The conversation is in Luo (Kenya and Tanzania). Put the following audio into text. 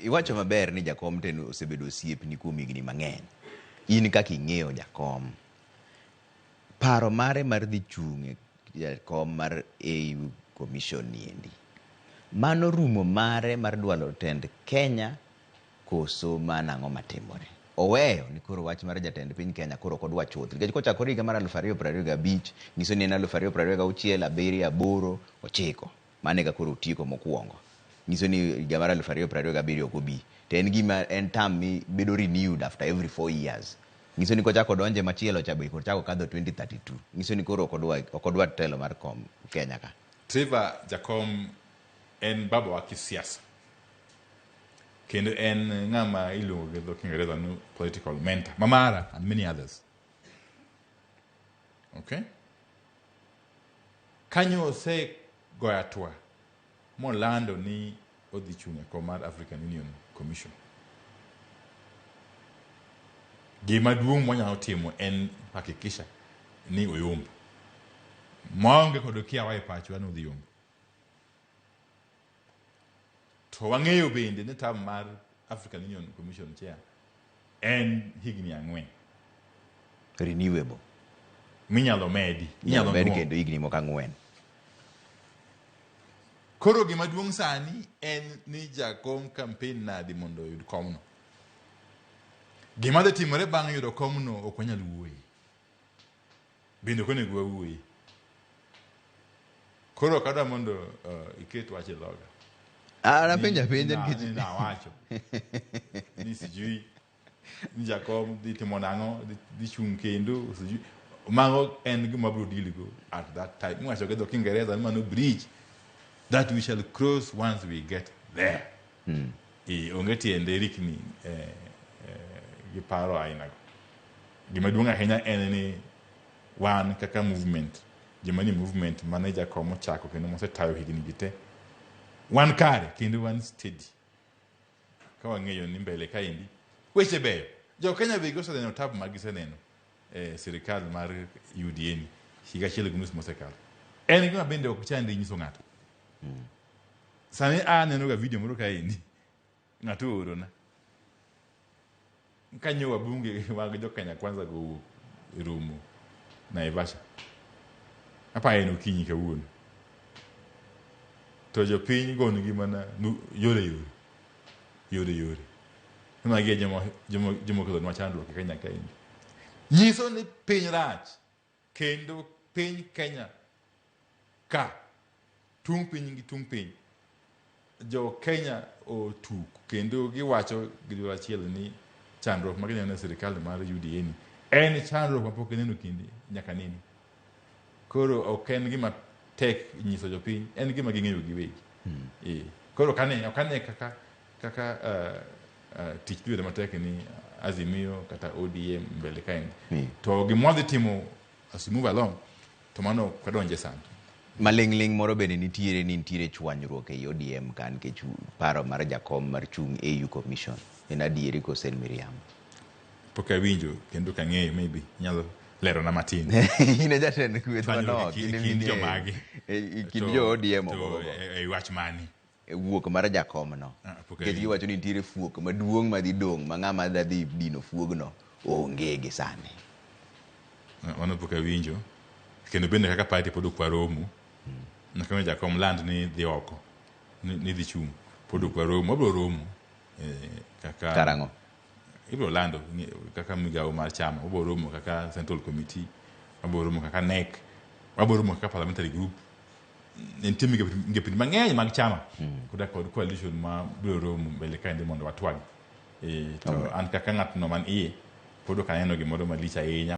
Iwacho maber ni jakom to en osebedo osiepni kuom higni mang'eny. In kaka ing'eyo jakom, paro mare mar dhi chung' e jakom mar AU Commission niendi, mano rumo mare mar dwalo tend Kenya koso mano ang'o matimore? Oweyo ni koro wach mar jatend piny Kenya koro ok odwa chuth nikech kochakore higa mar 2025 nyiso ni en 2026, 7, 8, 9. Mano eka koro otieko mokwongo. Nyiso ni higa mar 2027 ok obi. To en gima en term mi bedo renewed after every 4 years. Nyiso ni kochako odonje machielo cha be kochako kadho 2032. Nyiso ni koro ok odwa ok odwa telo mar kom Kenya ka. Trevor Jakom en baba wa kisiasa kendo en ng'ama iluongo gi dho Kiingereza ni political mentor ma mara and many others. Okay? Kanyo osegoyo atwa molando ni odhi chung' e kom mar African Union Commission. Gima duong' mwanyalo timo en hakikisha ni oyombo. Maonge kod kiawa e pachwa ni odhi yombo. To wang'eyo bende ni term mar African Union Commission Chair en higni 4. Renewable. Minyalo medi. Inyalo med kendo higni moko 4. Koro gima duong' sani en ni jakom campaign nadi mondo oyud komno. Gima dhi timore bang' yudo komno ok wanyal wuoye. Bende ok onego wawuoye. Koro ok adwa mondo iket wach e dhoga. Ah, napenjo apenja nikech Ni nawacho. Ni sijui ni jakom dhi timo nang'o, dhi chung' kendo, sijui. Mago en gima wabiro deal go at that time. Iwacho gi dho Kiingereza ni mano bridge that we shall cross once we get there. Onge tiende rikni gi paro ainago. Gima duong' ahinya en ni wan kaka movement, joma ni movement mane jakom ochako kendo mosetayo higni gi te, wan kare kendo wan steady. Ka wang'eyo ni mbele kaendi weche beyo. Jo Kenya be oseneno tabu ma giseneno e sirikal mar UDA ni higa achiel gi nus mosekalo. En gima bende ok chandi nyiso ng'ato. Sani aneno ga video moro kaendi ng'ato oorona. Kanyo wabunge mag jo Kenya Kwanza go owuok e romo Naivasha. Aparo en okinyi kawuono. To jopiny gonigi mana yore yore. Yore yore. Magi e joma okelonwa chandruok e Kenya kaendi. Nyiso ni piny rach kendo piny Kenya ka tung' piny gi tung' piny jo Kenya otuk kendo giwacho gi dwol achiel ni chandruok ma gineno e sirikal mar UDA ni en chandruok mapok gineno kinde nyaka nene. Koro ok en gima tek nyiso jopiny, en gima ging'eyo giwegi. Koro ok ane kaka tich dhi bedo matek ni Azimio kata ODM mbele kaendi. To gima wadhi timo as we move along, to mano ok wadonje sani. Maling'ling' moro bende nitiere ni nitiere chwanyruok ei ODM ka nikech paro mar jakom mar chung' AU Commission. En adieri kose en miriambo? Pok awinjo kendo ok ang'eyo, maybe inyalo lerona matin. In e jatend kweth Chwanyruok manok, in e ema kind ing'eyo. jomage? E kind jo ODM To ogogo go. e wach mane? E wuok mar jakomno. Pok Nikech awinjo. giwacho ni nitiere fuok maduong' madhi dong' ma ng'ama dhi dino fuogno onge gi sani. Mano pok awinjo. Kendo bende kaka party pod ok waromo. Nyaka ne jakom land ni dhi oko, ni dhi chung'. Pod ok waromo. Wabiro romo kaka Karang'o? Ibiro lando kaka migawo mar chama. Wabiro romo kaka Central Committee. Wabiro romo kaka NEC. Wabiro romo kaka parliamentary group. Nitie migepe mang'eny mag chama koda kod coalition ma biro romo mbele kaendi mondo watwag. To an kaka ng'atno man iye pod ok aneno gimoro malich ahinya.